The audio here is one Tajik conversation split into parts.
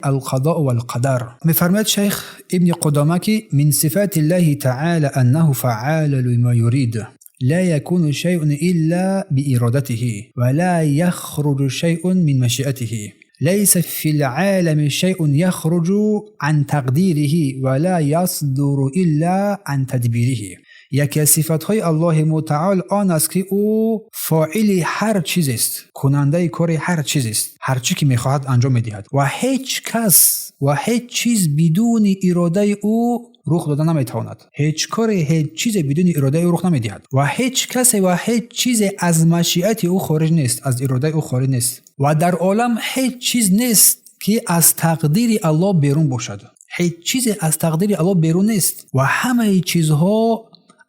القضاء والقدر. میفرماید شیخ ابن قدامه که من صفات الله تعالى انه فعال لما يريد، لا يكون شيء الا بارادته ولا يخرج شيء من مشيئته، ليس في العالم شيء يخرج عن تقديره ولا يصدر الا عن تدبیره. یکی از صفت‌های الله متعال آن است که او فاعل هر چیز است، کننده کار هر چیز است، هر چی که می‌خواهد انجام می‌دهد و هیچ کس و هیچ چیز بدون اراده او رخ داده نمی‌تواند. هیچ کاری، هیچ چیز بدون اراده او رخ نمی‌دهد و هیچ کس و هیچ چیز از مشیت او خارج نیست، از اراده او خارج نیست و در عالم هیچ چیز نیست که از تقدیر الله بیرون باشد. هیچ چیز از تقدیر الله بیرون نیست و همه چیزها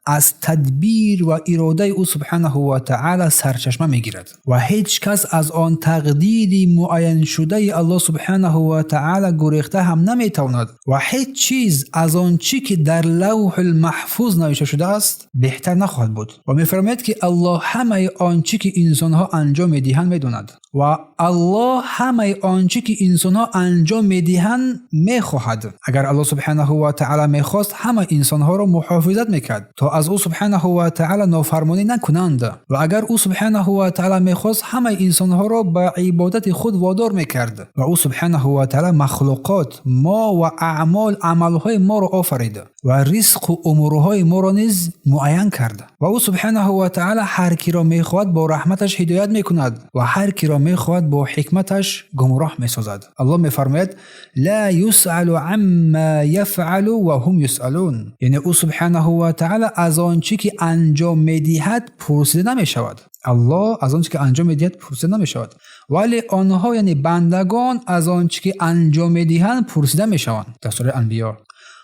از تدبیر و اراده او سبحانه و تعالی سرچشمه میگیرد و هیچ کس از آن تقدیر معین شده الله سبحانه و تعالی گریخته هم نمیتواند و هیچ چیز از آن چی که در لوح المحفوظ نوشته شده است بهتر نخواهد بود. و میفرماید که الله همه آن چی که انسانها انجام میدهند میداند و الله همه آن چی که انسانها انجام میدهند میخواهد. اگر الله سبحانه و تعالی میخواست همه انسانها را محافظت میکرد تا از او سبحانه و تعالی نافرمانی نکنند و اگر او سبحانه و تعالی میخواست همه انسانها را به عبادت خود وادار میکرد و او سبحانه و تعالی مخلوقات ما و اعمال عملهای ما را آفرید و رزق و امورهای ما را نیز معین کرد و او سبحانه و تعالی هر کی را میخواهد با رحمتش هدایت میکند و هر کی را میخواهد با حکمتش گمراه میسازد. الله میفرماید لا یسأل عما یفعل و هم یسألون، یعنی او سبحانه و تعالی از آن چی که انجام میدهد پرسیده نمیشود. الله از آن چی که انجام میدهد پرسیده نمیشود، ولی آنها یعنی بندگان از آن چی که انجام میدهند پرسیده میشوند. در سوره انبیا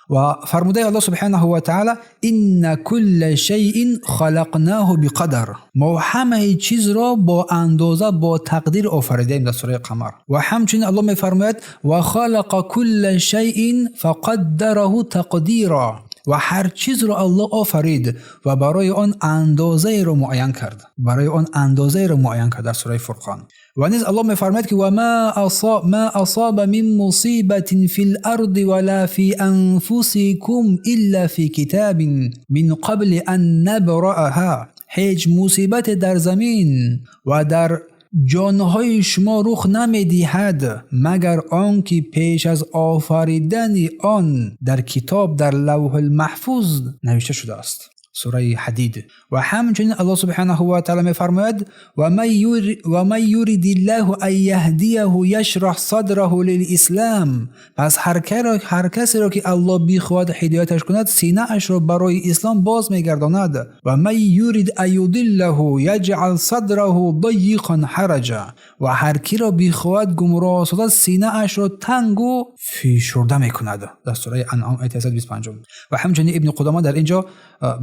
و فرموده الله سبحانه و تعالی ان كل شیء خلقناه بقدر، ما همه چیز را با اندازه با تقدیر آفریدیم در سوره قمر. و همچنین الله میفرماید و خلق كل شیء فقدره تقدیرا، و هر چیز را الله آفرید و برای آن اندازه را معین کرد، برای آن اندازه را معین کرد در سوره فرقان. و نیز الله میفرماید که و ما اصاب من مصیبت فی الارض ولا فی انفسکم الا فی کتاب من قبل ان نبرأها، هیچ مصیبت در زمین و در جانهای شما رخ نمیدهد مگر آنکه پیش از آفریدن آن در کتاب در لوح المحفوظ نوشته شده است. سوره حدید. و همچنین الله سبحانه و تعالی میفرماید و من یرید الله ان یهدیه یشرح صدره للاسلام، پس هر کسی را که الله بخواهد هدایتش کند سینه اش را برای اسلام باز میگرداند. و من یرید ان یضله یجعل صدره ضیقا حرجا، و هر کی را بخواهد گمراه سازد سینه اش را تنگ و فشرده میکند. در سوره انعام آیه 125. و همچنین ابن قدامه در اینجا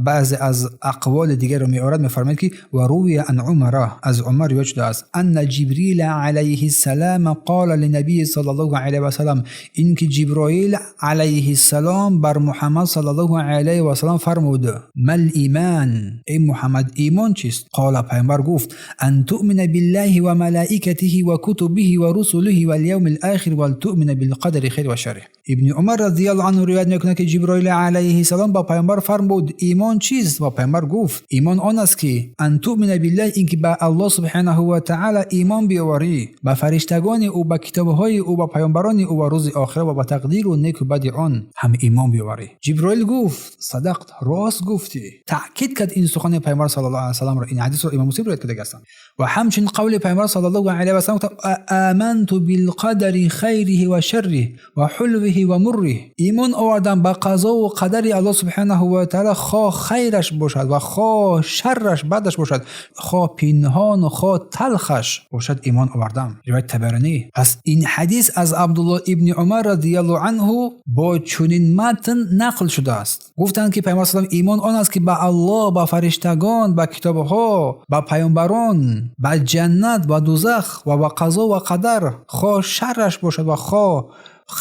بعضی از اقوال دیگر رو میآورد، میفرماید که و روی عن عمر، از عمر روایت شده است ان جبریل علیه السلام قال لنبی صلی الله علیه و سلم، اینکه جبرائیل علیه السلام بر محمد صلی الله علیه و سلم فرمود ما الایمان، ای محمد ایمان چیست؟ قال، پیامبر گفت ان تؤمن بالله و ملائکته و کتبه و رسله و الیوم الاخر و تؤمن بالقدر خیر و شره. ابن عمر رضی الله عنه روایت میکند که جبرائیل علیه السلام با پیامبر فرمود ایمان چیست؟ و پیامبر گفت ایمان آن است که ان تؤمن بالله، اینکه به الله سبحانه و تعالی ایمان بیاوری، به فرشتگان او، به کتابهای او، به پیامبران او و روز آخرت و به تقدیر و نیک و بد آن هم ایمان بیاوری. جبرائیل گفت صدقت، راست گفتی. تاکید کرد این سخن پیامبر صلی الله علیه و سلم را. این حدیث را امام مسلم روایت کرده هستند. و همچنین قول پیامبر صلی الله علیه و سلم آمنت بالقدر خیره و شره و حلوه و مره، ایمان آوردم به قضا و قدر الله سبحانه و تعالی، خواه خیرش باشد و خواه شرش بدش باشد، خواه پنهان و خواه تلخش باشد، ایمان آوردم. روایت طبرانی. پس این حدیث از عبدالله ابن عمر رضی الله عنه با چنین متن نقل شده است. گفتند که پیامبر صلی الله علیه و ایمان آن است که به الله، به فرشتگان، به کتابها، به پیامبران، به جنت و دوزخ و به قضا و قدر، خواه شرش باشد و خواه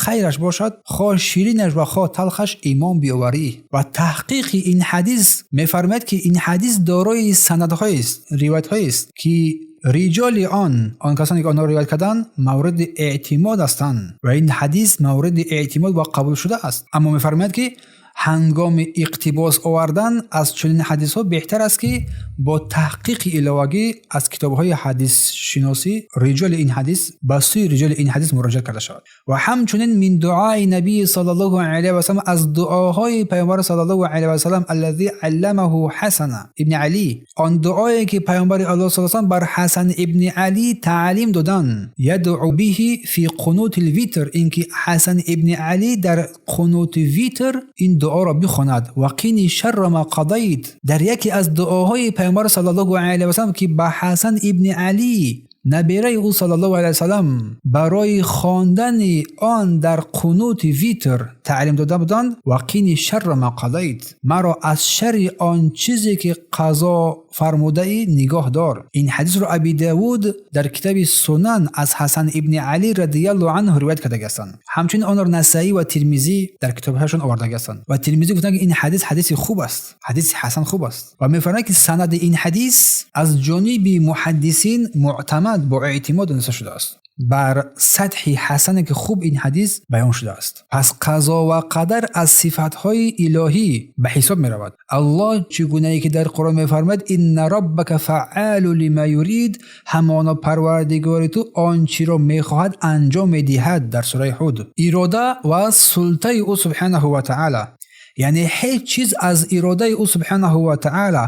хайраш бошад, хоҳ ширинаш ва хоҳ талхаш имон биёварӣ. Ва таҳқиқи ин ҳадис мефармояд, ки ин ҳадис дорои санадҳоест, ривоятҳоест, ки риҷоли он касоне ки онҳоро ривоят карданд, мавриди эътимод ҳастанд ва ин ҳадис мавриди эътимод ва қабул шуда аст. Аммо мефармояд, ки ҳангоми иқтибос овардан аз чунин ҳадисҳо беҳтар аст, ки бо таҳқиқи иловагӣ аз китобҳои ҳадисшиносӣ риҷоли ин ҳадис ба сӯи риҷоли ин ҳадис муроҷиат карда шавад. Ва ҳамчунин мин дуои набии саллаллоҳу алайҳи васаллам, аз дуоҳои паёмбар саллаллоҳу алайҳи васаллам, аллази алламаҳу Ҳасана ибни Алӣ, он дуое ки паёмбари Аллоҳ саллаллоҳу алайҳи васаллам бар Ҳасан ибни Алӣ таълим доданд, ядъу биҳи фи қунути лвитр, ин ки Ҳасан ибни Алӣ дар қунути витр ин дуоро бихонад: вақини шарра ма қадайт. Дар яке аз дуоҳои паёмбар саллаллоҳу алайҳи васаллам, ки ба Ҳасан ибни Алӣ, набераи ӯ саллаллоҳу алайҳи васаллам, барои хондани он дар қунути витр таълим дода буданд: вақини шарра ма қадайт, маро аз шарри он чизе ки қазо фармудаӣ нигоҳ дор. Ин ҳадисро Аби Давуд дар китоби Сунан аз Ҳасан ибни Алӣ радиаллоҳу анҳу ривоят кардагиастанд. Ҳамчунин онро Насаӣ ва Тирмизӣ дар китобҳояшон овардагиастанд ва Тирмизӣ гуфтанд, ки ин ҳадис ҳадиси хуб аст, ҳадиси ҳасан хуб аст. Ва мефармояд, ки санади ин ҳадис аз ҷониби муҳаддисин муътамад, бо эътимод дониста шудааст, бар сатҳи ҳасане ки хуб ин ҳадис баён шудааст. Пас қазо ва қадар аз сифатҳои илоҳӣ ба ҳисоб меравад. Аллоҳ чӣ гунае ки дар Қуръон мефармояд: инна роббака фаъалу лима юрид, ҳамоно Парвардигори ту он чиро мехоҳад анҷом медиҳад, дар сураи Ҳуд. Ирода ва султаи ӯ субҳанаҳу ва таъала, яъне ҳеҷ чиз аз иродаи ӯ субҳанаҳу ва таъала,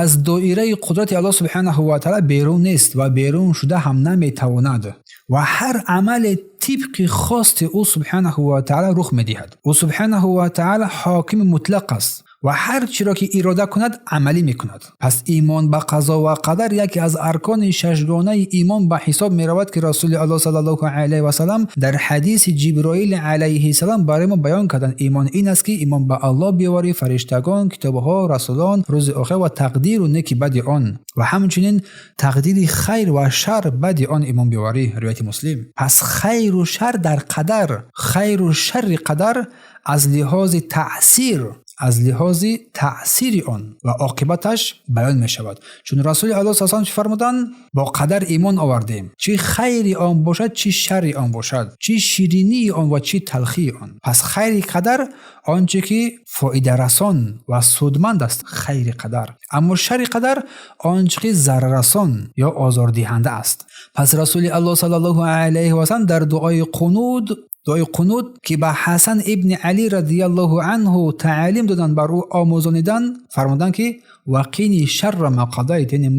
аз доираи қудрати Аллоҳ субҳанаҳу ва таъала берун нест ва берун шуда ҳам наметавонад ва ҳар амале тибқи хости ӯ субҳанаҳу ва таъала рух медиҳад. Ӯ субҳанаҳу ва таъала ҳокими мутлақ аст ва ҳар чиро ки ирода кунад, амалӣ мекунад. Пас имон ба қазо ва қадар яке аз аркони шашгонаи имон ба ҳисоб меравад, ки Расули Аллоҳ саллаллоҳу алайҳи васаллам дар ҳадиси Ҷиброил алайҳиссалом барои мо баён карданд. Имон ин аст, ки имон ба Аллоҳ биёварӣ, фариштагон, китобҳо, расулон, рӯзи охир ва тақдиру неки бади он ва ҳамчунин тақдири хайр ва шар бади он имон биёварӣ. Ривояти Муслим. Пас хайру шар дар қадар, хайру шарри қадар аз лиҳози таъсир, аз лиҳози таъсири он ва оқибаташ баён мешавад. Чун Расули Аллоҳ с чӣ фармуданд? Бо қадар имон овардем, чӣ хайри он бошад, чӣ шарри он бошад, чӣ ширинии он ва чӣ талхии он. Пас хайри қадар он чӣ ки фоидарасон ва судманд аст, хайри қадар, аммо шарри қадар он чӣ ки зараррасон ё озордиҳанда аст. Пас Расули Аллоҳ саллаллоҳу алайҳи васаллам дар дуои қунуд, дуои қунуд, ки ба Ҳасан ибни Алӣ радиаллоҳу анҳу таълим доданд, бар ӯ омӯзониданд, фармуданд, ки вақини шарра ма қадайт, яъне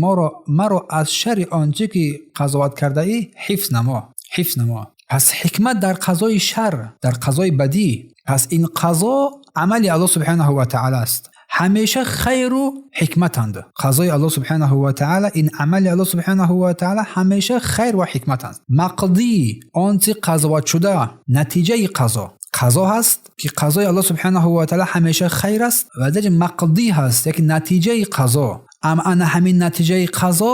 маро аз шарри он чӣ ки қазоват кардаӣ ҳифз намо, ҳифз намо. Пас ҳикмат дар қазои шар, дар қазои бадӣ. Пас ин қазо амали Аллоҳ субҳанаҳу ва таъала аст, ҳамеша хайру ҳикматанд. Қазои Аллоҳ субҳанаҳу ва таъала, ин амали Аллоҳ субҳанаҳу ва таъала ҳамеша хайр ва ҳикмат аст. Мақдӣ, он чи қазоват шуда, натиҷаи қазо. Қазо ҳаст, ки қазои Аллоҳ субҳанаҳу ва таъала ҳамеша хайр аст, ва дар мақдӣ ҳаст яке натиҷаи қазо. Аммо ана ҳамин натиҷаи қазо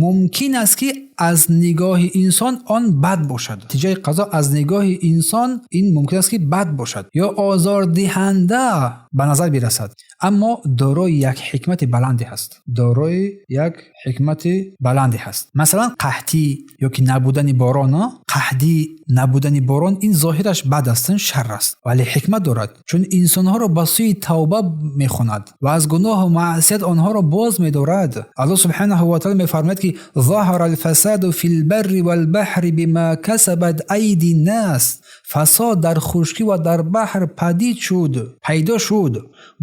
мумкин аст, ки аз нигоҳи инсон он бад бошад. Натиҷаи қазо аз нигоҳи инсон ин мумкин аст, ки бад бошад ё озордиҳанда ба назар бирасад, аммо дорои як ҳикмати баланде ҳаст, дорои як ҳикмати баланде ҳаст. Масалан, қаҳтӣ ё ки набудани борон. Қаҳдӣ, набудани борон, ин зоҳираш бад аст, шар аст, вале ҳикмат дорад, чун инсонҳоро ба сӯи тавба мехонад ва аз гуноҳу маъсият онҳоро боз медорад. Аллоҳ субҳанаҳу ва таъала мефармояд, ки ظهر الفساد في البر والبحر بما كسبت أيدي الناس, фасод дар хушкӣ ва дар баҳр падид шуд, пайдо шуд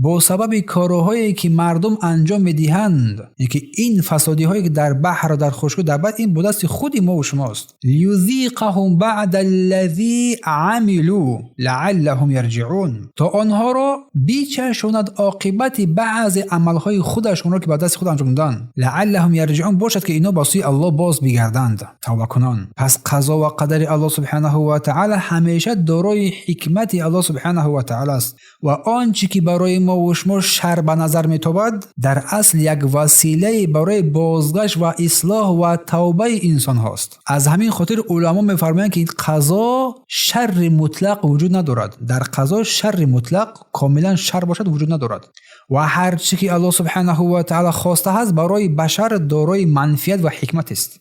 бо сабаби корҳое ки мардум анҷом медиҳанд. Ки ин фасодиҳое ки дар баҳру дар хушкӣ, дар баҳр, ин бо дасти худи мову шумост. ليذيقهم بعض الذي عملوا لعلهم يرجعون, то онҳоро бичашонад оқибати баъзе амалҳои худашонро, ки ба дасти худ анҷом доданд. لعلهم يرجعون, бошад, ки инҳо ба сӯи Аллоҳ боз бигарданд. мегарданд тавбакунон. Пас қазо ва қадари Аллоҳ субҳанаҳу ва таъоло ҳамеша дорои ҳикмати Аллоҳ субҳанаҳу ва таъоло аст ва он чӣ ки барои мо ва шумо шар ба назар метобад, дар асл як василае барои бозгашт ва ислоҳ ва тавбаи инсонҳост. Аз ҳамин хотир уламо мефармоянд, ки қазо шарри мутлақ вуҷуд надорад. Дар қазо шарри мутлақ, комилан шар бошад, вуҷуд надорад ва ҳар чӣ ки Аллоҳ субҳанаҳу ва таъоло хостааст, барои башар дорои манфиат ва ҳикмат аст.